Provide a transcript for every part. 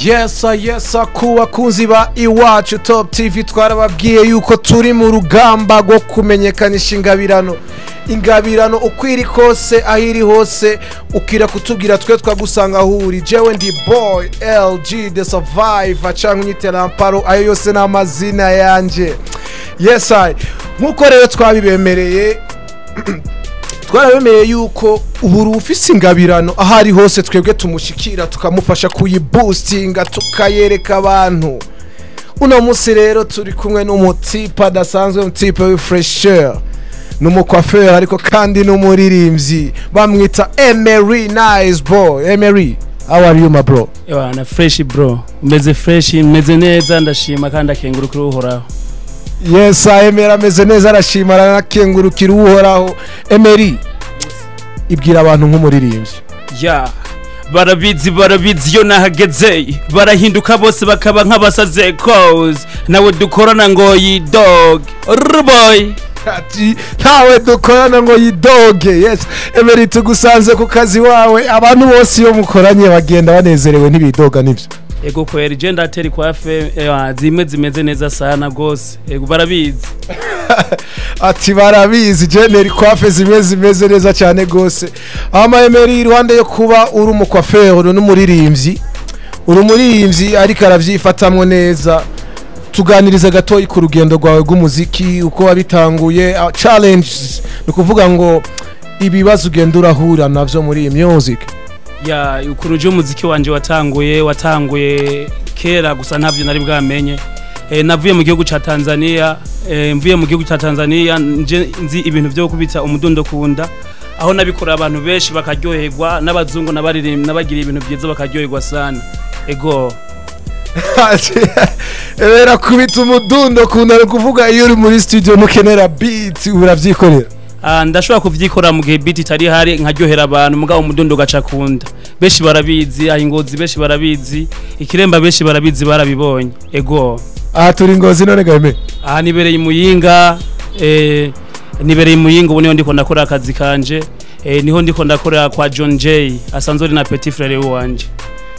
Yes, ku bakunzi ba Iwacu Top TV, twarababwiye yuko turi mu rugamba rwo kumenyekanisha ingabirano. Ingabirano uko iri kose, aho iri hose, ukira kutubwira, twe twagusanga aho uri. Jewe ndi Boy LG the Survivor, canke unyite Lamparo, ayo yose ni amazina yanje. Yes I nkuko rero twabibemereye, twarabemereye yuko ubu ufise ingabirano aho ari hose twebwe tumushikira, tukamufasha kuyiboostinga, tukayereka abantu. Uno munsi rero turi kumwe n'umutipe adasanzwe, umutipe w'ifraîcheur, n'umucoiffeur, ariko kandi n'umuririmbyi. Bamwita Emery Nice Boy. Emery, how are you, my bro? Ewana, fresh bro, umeze fresh, meze neza, ndashima kandi akengurukira Uhoraho. Yes, Emery ameze neza, arashima, aranakengurukira Uhoraho. Emery, ibwira abantu nk'umuririmbyi. Ya, barabizi, barabizi, iyo nahageze barahinduka bose bakaba nk'abasaze, cause nawe dukorana ngo yidog boy. Ati ntawe dukorana ngo yidoge. Yes, Emery, tugusanze ku kazi wawe. Abantu bose iyo mukoranye bagenda banezerewe, ntibidoga, nibyo? Ego kweri, je ndatera coiffe, ewa, zimwe zimeze neza sana gose. Ego, barabizi. Ati barabizi, jeneri coiffe zimwe zimeze neza cyane gose. Ama Emery, iruhande yo kuba uri umucoiffeur, uri n'umuririmbyi, uri umuririmbyi ariko aravyifatamwo neza. Tuganiriza gatoyi ku rugendo rwawe rw'umuziki, uko wabitanguye, challenges, ni ukuvuga ngo ibibazo ugenda urahura navyo muri iyi music. Ya, ukuntu je umuziki wanje watanguye kera, gusa ntavyo nari bwamenye. Navuye mu gihugu ca Tanzania. Mvuye mu gihugu ca Tanzania, nje nzi ibintu vyo kubitsa umudundo kunda, aho nabikora abantu benshi bakaryoherwa, n'abazungu n'abaririmbi n'abagira ibintu byiza bakaryoherwa sana. Ego. Ebera kubita umudundo kunda, ni ukuvuga iyo uri muri studio mukenera beat, uravyikorera? Ah, ndashobora kuvyikora mu gihe beat itari hari, nkaryohera abantu, mugabo umudundo ugaca kunda. Benshi barabizi aho Ingozi, benshi barabizi Ikiremba, benshi barabizi, barabibonye. Ego. Aha turi Ngozi none game? Aha nibereye Muyinga, nibereye Muyinga ubu, niho ndiko ndakora akazi kanje, niho ndiko ndakora kwa John Jay, asanzwe ari na petit frère wanje.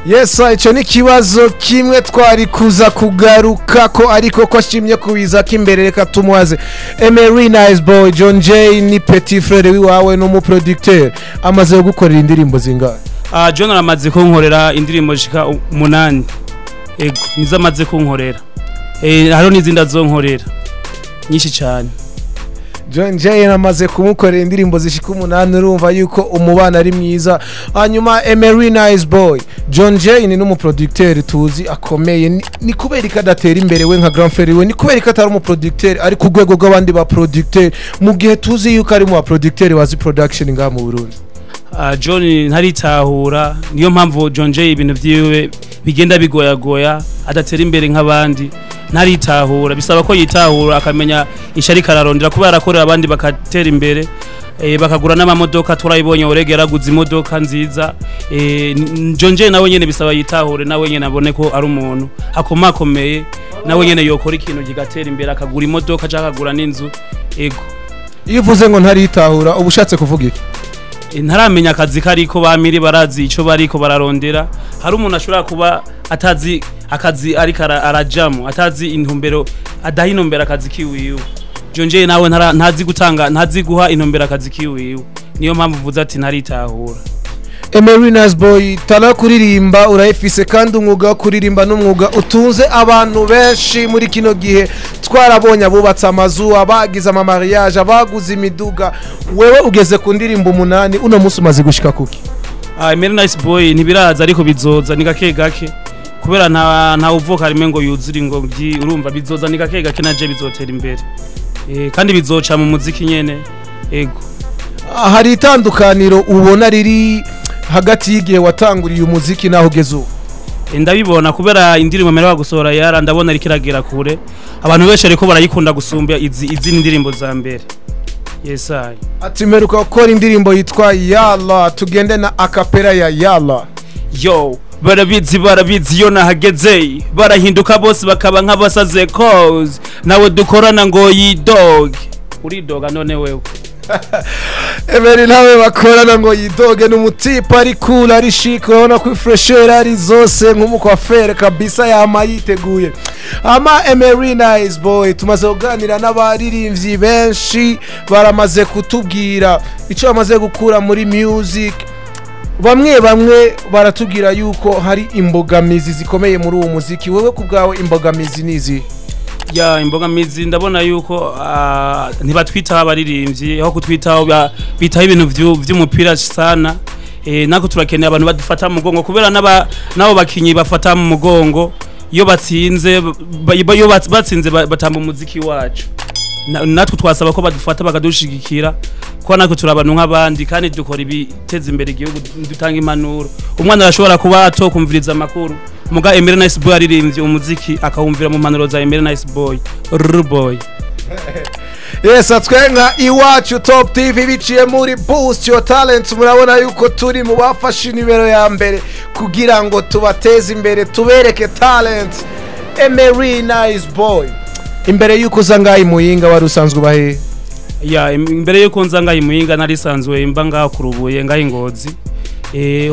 Yes, ico ni kibazo kimwe twari kuza kugaruka ko, ariko ko ashimye kubiza ko imbere, reka tumubaze. Emery Nice Boy, John Jay ni petit frère wiwawe n'umuproducteur, amaze gukorera indirimbo zingahe? Ah, John aramaze kunkorera indirimbo zishika 8. Ego, nizo amaze kunkorera. Hariho n'izindi azonkorera nyinshi cyane. John Jay amaze kumukorera indirimbo zishika 8, urumva yuko umubano ari mwiza. Hanyuma Emery Nice Boy, John Jay ni n'umuproducteur tuzi akomeye. Ni kubera ko adatera imbere we nka grand frère we? Ni kubera ko atari umuproducteur ari ku rwego rw'abandi ba producteur, mu gihe tuzi yuko ari mu ba producteur bazi production ngaha mu Burundi? Ah, John ntaritahura, niyo mpamvu John Jay ibintu vyiwe bigenda bigoyagoya, adatera imbere nk'abandi. Ntaritahura, bisaba ko yitahura, akamenya isharika ararondera, kuba yarakorera abandi bakatera imbere, bakagura n'amamodoka. Turayibonye, Orege yaraguze imodoka nziza. John Jay nawe nyene bisaba yitahure, nawe nyene abone ko ari umuntu akomakomeye, nawe nyene yokora ikintu kigatera imbere, akagura imodoka cyangwa akagura n'inzu. Ego. Iyo uvuze ngo ntaritahura, uba ushatse kuvuga iki? Ntaramenya akazi kariko bamiri, barazi ico bariko bararondera. Hari umuntu ashobora kuba atazi akazi ariko arajamo, atazi intumbero, adaha intumbero akazi kiwiwe. John Jay nawe ntazi gutanga, ntazi guha intumbero akazi kiwiwe, niyo mpamvu mvuze ati ntaritahura. Emery Nice Boy, talent kuririmba urayifise, kandi umwuga wo kuririmba n'umwuga utunze abantu benshi muri kino gihe. Twarabonye abubatse amazu, abagize ama mariage, abaguze imiduga. Wewe ugeze ku ndirimbo 8, uno munsi umaze gushika kuki? Ah, Emery Nice Boy ntibiraza, ariko bizoza, ni gake gake, kubera nta uvuka rimwe ngo yuzure ingobyi. Urumva bizoza, ni gake gake, naje bizotera imbere, kandi bizoca mu muziki nyene. Ego. Ah, hari itandukaniro ubona riri hagati y'igihe watanguriye umuziki naho ugeze ubu? Ndabibona, kubera indirimbo mperuka gusohora yara, ndabona iriko iragera kure, abantu benshi ariko barayikunda gusumba izindi ndirimbo za mbere. Yes I. Ati mperuka gukora indirimbo yitwa Yalla, tugende na acapella ya Yalla. Yo, barabizi, barabizi, iyo nahageze barahinduka bose bakaba nk'abasaze, cause nawe dukorana ngo yidog, uridoga none wewe? Emery nawe bakorana ngo yidoge, n'umutipe ari cool, ari chic, urabona ko fraîcheur ari zose nk'umukwafere kabisa, yama yiteguye. Ama Emery Nice Boy, tumaze kuganira n'abaririmbyi benshi, baramaze kutubwira icyo bamaze gukura muri music. Bamwe bamwe baratubwira yuko hari imbogamizi zikomeye muri uwo muziki. Wewe ku bwawe, imbogamizi nizi? Ya, imbogamizi ndabona yuko ntibatwitaho abaririmbyi, aho kutwitaho bitaho ibintu vy'umupira sana. Nako turakeneye abantu badufata mu mugongo, kubera n'abo bakinyi bafata mu mugongo iyo batsinze, iyo batsinze batamba umuziki wacu. Natwe twasaba ko badufata bakadushigikira, kuko natwe turi abantu nk'abandi kandi dukora ibiteza imbere igihugu, dutanga impanuro. Umwana arashobora kuba atokumviriza amakuru, muga Emery Nice Boy aririmbye umuziki akawumvira mu mpanuro za Emery Nice Boy R Boy. Yes, twe nka Iwacu Top TV, biciye muri Boost Your Talent, murabona yuko turi mu bafashe nimero ya mbere kugira ngo tubateze imbere, tubereke talent. Emery Nice Boy, imbere yuko uza ngaha i Muyinga wari usanzwe uba hehe? Ya, imbere yuko nza ngaha i Muyinga narisanzwe mba ngaha kurubuye, ngaha i Ngozi.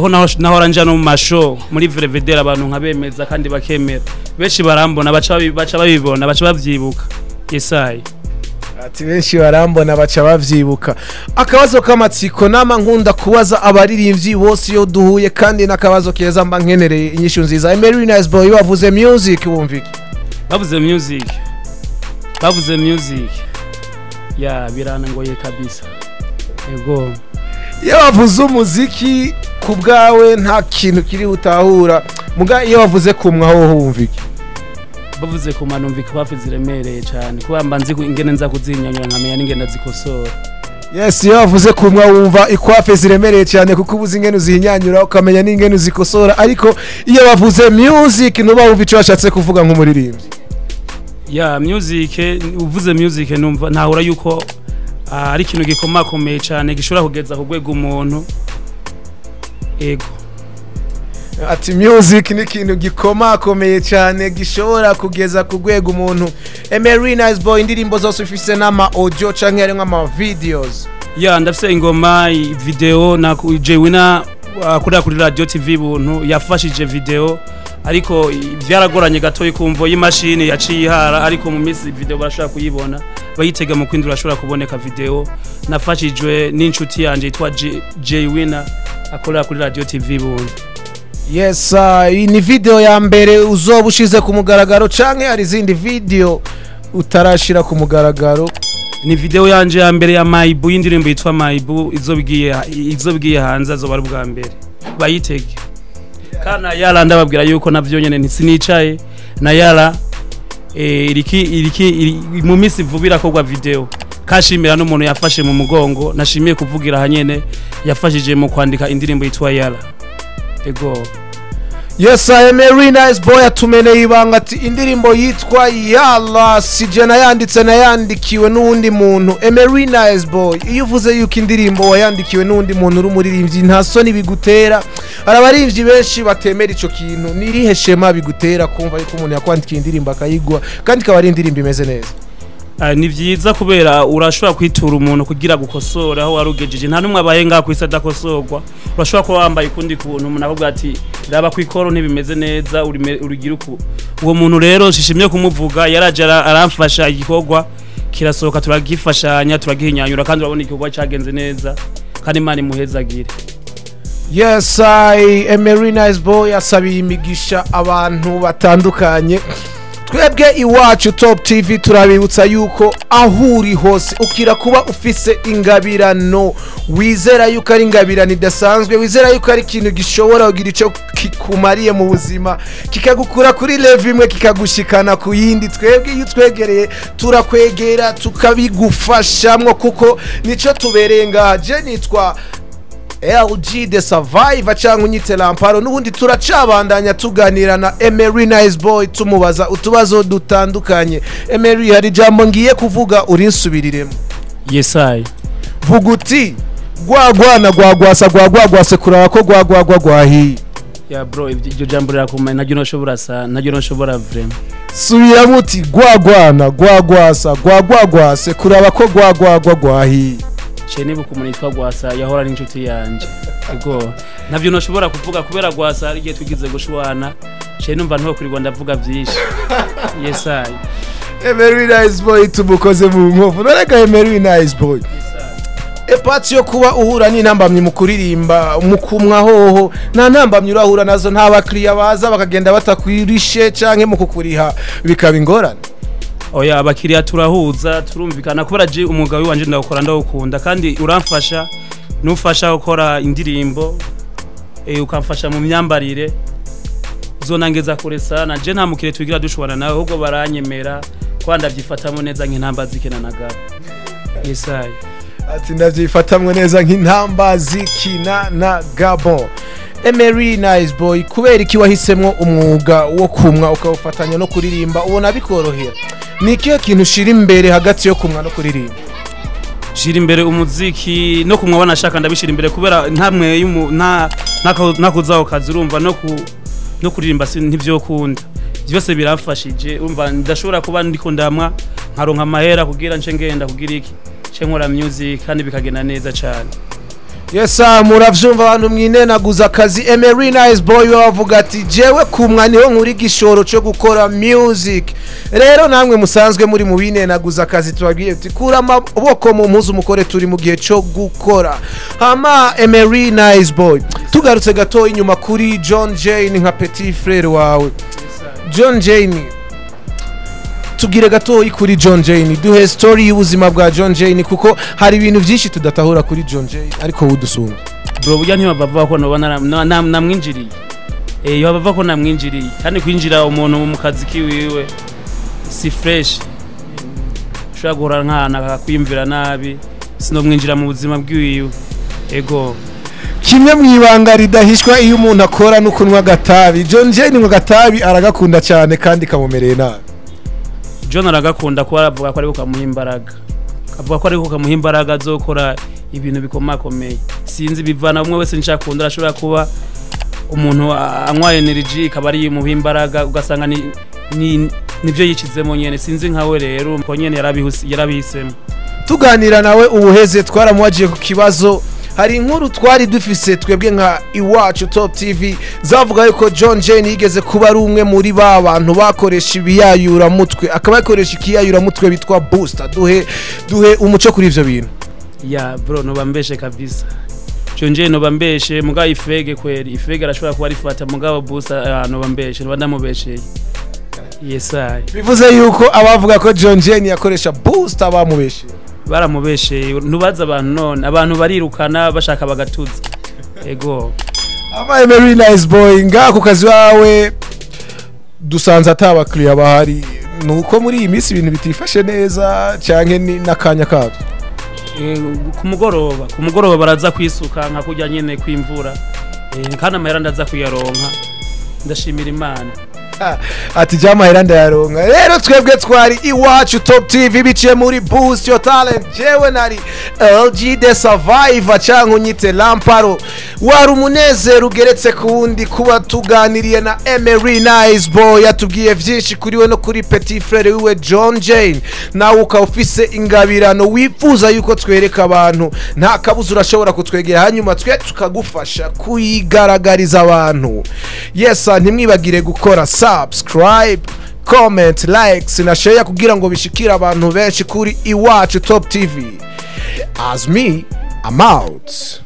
Ho naho nahora nja no mu mashow muri Belvedere, abantu nkabemeza kandi bakemera. Benshi barambona, baca babibona, baca bavyibuka. Yesayi. Ati benshi barambona, baca bavyibuka. Akabazo k'amatsiko nama nkunda kubaza abaririmbyi bose iyo duhuye, kandi n'akabazo keza, mba nkenereye inyishu nziza. Emery Nice Boy, bavuze music wumva iki? Bavuze music, bavuze music, ya, biranangoye kabisa, ego. Iyo bavuze umuziki ku bwawe nta kintu kiri utahura, muga iyo bavuze kumwa ho wumva iki? Bavuze ku manumva ikwafi ziremereye cyane, kuba mba nzi ingene nza kuzinyanyura, nkamenya n'ingene zikosora. Yes, iyo bavuze kumwa wumva ikwafe ziremereye cyane, kuko ubuze ingene uzihinyanyura, ukamenya n'ingene uzikosora. Ariko iyo bavuze music ntuba wumva icyo bashatse kuvuga nk'umuririmbyi? Ya, music, uvuze music numva ntahura yuko ari ikintu gikomakomeye cyane gishobora kugeza ku rwego umuntu, ego. Ati music ni ikintu gikomakomeye cyane gishobora kugeza ku rwego umuntu. Emery Nice Boy, indirimbo zose ufise n'ama audio canke harimwo ama videos? Ya, ndafise ingoma video na Jewina akorera kuri Radio TV Buntu yafashije video, ariko byaragoranye gatoyi kumvo y'imashini yaciye ihara, ariko mu minsi video barashobora kuyibona, bayitega mu kwindi urashobora kuboneka video. Nafashijwe n'inshuti yanje yitwa Jay Winner akorera kuri Radio TV Buntu. Yes, iyi ni video ya mbere uzoba ushize ku mugaragaro canke hari izindi video utarashira ku mugaragaro? Ni video yanje ya mbere ya Maibu, y'indirimbo yitwa Maibu, izobigiye hanze, azoba ari ubwa mbere, bayitege. Kana yala ndababwira yuko navyo nyene ntisinicaye na yala iriki mu minsi vuba irakorwa video. Kashimira n'umuntu yafashe mu mugongo, nashimiye kuvugira hanyene, yafashije mu kwandika indirimbo yitwa Yala, ego. Yes, I am a Nice Boy atumeneye ibanga, ati indirimbo yitwa Yala sije nayanditse, nayandikiwe n'uwundi muntu. Emery Nice Boy, iyo uvuze yuko indirimbo wayandikiwe n'uwundi muntu uri umuririmbyi, nta soni bigutera? Hari abaririmbyi benshi batemera ico kintu. Ni irihe shema bigutera kumva yuko umuntu yakwandikiye indirimbo akayigwa, kandi ikaba ari indirimbo imeze neza? Ni vyiza, kubera urashobora kwitura umuntu kugira gukosora aho warugejeje. Nta numwe abaye ngaho kwisi adakosorwa. Urashobora kuba wambaye ukundi kuntu, umuntu akavuga ati raba kwikoro ntibimeze neza, urigira uku. Uwo muntu rero shishimye kumuvuga, yaraje aramfasha, igikorwa kirasohoka, turagifashanya, turagihinyanyura, kandi urabona igikorwa cyagenze neza, kandi Imana imuhezagire. Yes, I Emery Nice Boy asabiye imigisha abantu batandukanye. Twebwe Iwacu Top TV turabibutsa yuko aho uri hose ukira kuba ufise ingabirano, wizera yuko ari ingabirano idasanzwe, wizera yuko ari ikintu gishobora kugira icyo kikumariye mu buzima, kikagukura kuri level imwe kikagushikana ku yindi. Twebwe iyo utwegereye turakwegera tukabigufashamwo, kuko nico tubereye ngaha. Je nitwa LG The Survivor cyangwa unyite Lamparo. N'ubundi turacabandanya tuganira na Emery Nice Boy, tumubaza utubazo dutandukanye. Emery, hari ijambo ngiye kuvuga, urinsubiriremo. Yesayi. Vuga uti gwagwana gwagwasa gwagwagwase kuraba ko gwagwagwa gwahiye. Ya bro, iryo jambo rirakomeye, naryo nashobora sa naryo nashobora vraiment. Subiramo uti gwagwana gwagwasa gwagwagwase kuraba ko gwagwagwa gwahiye. Ce nibuka umuntu yitwa Gwasa yahora ari inshuti yanje. Ego, ntavyo noshobora kuvuga kubera Gwasa hari igihe twigize gushwana, ce numva ntokurirwa ndavuga vyinshi. Yes I. Emery Nice Boy tumukoze mu nkovu. None Emery Nice Boy, à part yo kuba uhura n'intambamyi mu kuririmba, mu kumwa hoho nta ntambamyi urahura nazo? Nta bakiriya baza bakagenda batakwirishe, canke mu kukuriha bikaba ingorane? Oya, abakiriya turahuza, turumvikana, kubera je umwuga wanje ndawukora ndawukunda, kandi uramfasha, nufasha gukora indirimbo, ukamfasha mu myambarire, uzonangeza kure sana. Je nta mukiriya twigira dushwana nawe, ahubwo baranyemera kwa ndavyifatamo neza nk'intamba zikina na gabo. Yes I. Ati ndavyifatamwe neza nk'intamba zikina na Gabon. Emery Nice Boy, kubera iki wahisemwo umwuga wo kumwa ukawufatanya no kuririmba? Ubona bikorohera? Ni ikihe kintu ushira imbere hagati yo kumwa no kuririmba? Shira imbere umuziki, no kumwa banashaka ndabishira imbere, kubera ntamwe y'umu nta nakuzaho kazi, urumva, no kuririmba si ntivyokunda. Byose biramfashije. Urumva, ndashobora kuba ndiko ndamwa nkaronka amahera kugira nce ngenda kugira iki, nce nkora music, kandi bikagenda neza cyane. Yes, muravyumva abantu mwinenaguza akazi. Emery Nice Boy we bavuga ati jewe kumwa niho nkuri igishoro cyo gukora music. Rero namwe musanzwe muri mu binenaguza akazi, tubabwiye tuti kura amaboko mu mpuzu mukore, turi mu gihe cyo gukora. Hama Emery Nice Boy, tugarutse gato inyuma kuri John Jane nka petit frère wawe. John Jane, tubwire gatoyi kuri John Jane, duhe story y'ubuzima bwa John Jane, kuko hari ibintu byinshi tudatahura kuri John Jane, ariko wowe udusumba. Bro, burya ntibava ko noba namwinjiriye, bava ko namwinjiriye, kandi kwinjira umuntu mu kazi kiwiwe si fresh, ushobora guhura nk'ahantu akakwiyumvira nabi. Sinomwinjira mu buzima bwiwiwe, ego. Kimwe mu ibanga ridahishwa iyo umuntu akora no kunywa agatabi. John Jane ngo agatabi aragakunda cyane kandi kamumereye nabi. John aragakunda kuba aravuga ko ariko kamuha imbaraga, avuga ko ariko kamuha imbaraga zo gukora ibintu bikomakomeye. Sinzi, bivana umwe wese nshakunda, arashobora kuba umuntu anywa energy ikaba ari imuha imbaraga, ugasanga ni nivyo yicizemo nyene. Sinzi nkawe rero ko nyene yarabihisemo. Tuganira nawe ubuheze, twaramuwagiye ku kibazo. Hari inkuru twari dufise twebwe nka Iwacu Top TV zavuga yuko John Jane yigeze kuba ari umwe muri ba bantu bakoresha ibiyayuramutwe, akaba yakoresha ikiyayuramutwe bitwa booster. Duhe umuco kuri ivyo bintu. Ya bro, noba mbeshe kabisa. John Jane noba mbeshe, mugabo ifege kweri, ifege arashobora kuba arifata, mugabo booster, noba mbeshe, noba ndamubesheye. Yes I. Bivuze yuko abavuga ko John Jane yakoresha booster bamubesheye? Baramubesheye. Ntubaza abantu none, abantu barirukana bashaka bagatuza, ego. Ama Emery Nice Boy, ngaha ku kazi wawe dusanze atabakiriya bahari. Nuko muri iyi minsi ibintu bitifashe neza, canke ni n'akanya kabyo? Ku mugoroba baraza kwisuka nka kurya nyene kwimvura, kandi amahera ndaza kuyaronka, ndashimira Imana. Ati jamahera ndayaronka. Rero twebwe twari Iwacu Top TV biciye muri Boost Your Talent. Jewe nari LG The Survivor, cyangwa unyite Lamparo. Wari umunezero ugeretse ku wundi kuba tuganiriye na Emery Nice Boy, yatubwiye vyinshi kuri we no kuri petit frère wiwe John Jane. Nawe ukaba ufise ingabirano wifuza yuko twereka abantu, nta kabuza urashobora kutwegera, hanyuma twe tukagufasha kuyigaragariza abantu. Yes, ntimwibagire gukora subscribe, comment, likes na share kugira ngo bishikire abantu benshi kuri Iwacu Top TV. As me, I'm out.